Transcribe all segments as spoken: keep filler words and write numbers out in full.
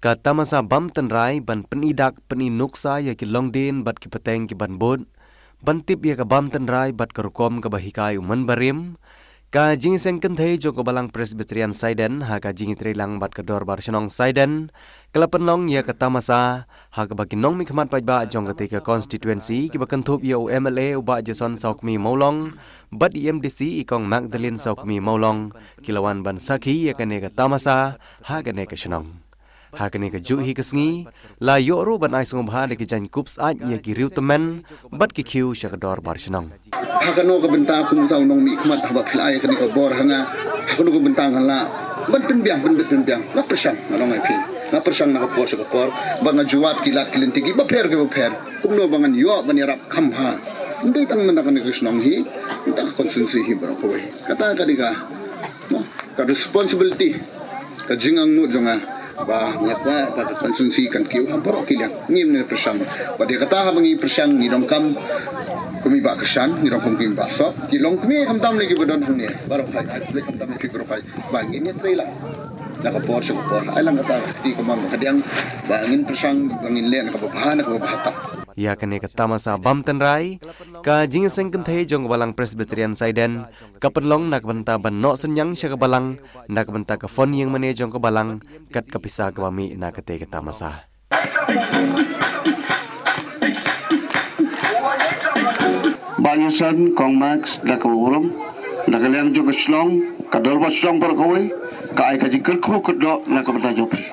Ka tamasa bam tynrai ban pyni dak pyni nuksa ïa ki longdien bad ki pateng ki ban bud, ban tip ïa ka bam tynrai bad ka rukom kaba hikai u man barim. Ka jingïaseng kynthei jong ka Balang Presbyterian Saiden ha ka jingïatreilang bad ka Dorbar Shnong Saiden ka la pynlong ïa ka tamasa ha kaba ki nongmihkhmat paidbah jong katei ka constituency kiba kynthup ïa u M L A u Bah Jason Sawkmie Mawlong bad i M D C i Kong Magdalene Sawkmie Mawlong ki la wan ban sakhi ïa kane ka tamasa ha kane ka shnong. Ha kane ka juh hi ka sngi la ïoh ruh ban ai sngewbha da ki jaiñkup syaid ïa ki riew tymmen bad ki khiew sha ka Dorbar Shnong. Ha kano ka bynta kum uta u nongmihkhmat haba phi la ai kane ka bor ha nga, ha kano ka bynta nga lah ban pynbiang, pynbit pynbiang? Nga pyrshang, nga ong ïa phi, nga pyrshang na ka por sha ka por ba nga ju wad ki lad ki lynti kiba pher kiba pher. Kumno ba ngan ïoh ban ïarap kham bha, ym dei tang na kane ka shnong hi, na ka constituency hi baroh kawei. Kata ka dei ka, no, ka responsibility, ka jingangnud jong nga ba nga kwah ba ka constituency kan kiew ha baroh ki liang. Ngi ym pyrshang. Bad ïa kata haba ngi pyrshang ngi donkam kum i Bah Kshan, ngi donkam kum i Bah Sok, ki longkmie khamtam lei kiba don hangne, baroh hai, ai khublei khamtam ïa phi baroh hai ba ngin ïatreilang na ka por sha ka por. Ai lang kata ka kti kamon ka diang ba ngin pyrshang ba ngin leh na kaba bha, na kaba bha tam. Ïa kane ka tamasa bam tynrai, ka jingïaseng kynthei jong ka Balang Presbyterian Saiden ka pynlong na ka bynta ban noh synñiang sha ka Balang na ka bynta ka fund ïing mane jong ka Balang, kat ka pisa kaba mih na katei ka tamasa. Bah Jason, Kong Max, da kaba burom, da ka liang jong ka shnong, ka Dorbar Shnong baroh kawei ka ai ka jingkyrkhu kyrdoh na ka bynta jong phi.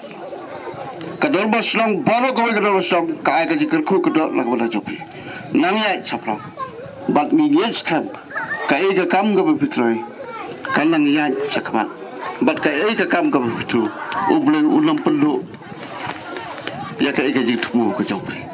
Ka Dorbar Shnong baroh kawei, ka Dorbar Shnong ka ai ka jingkyrkhu kyrdoh na ka bynta jong phi. Nang ïaid shaphrang bad ngin ïaid skhem. Kaei ka kam kaba phi trei kan nang ïaid shakhmat, bad kaei ka kam kaba phi trei U Blei un ym pynduh ïa kaei ka jingthmu ka jong phi.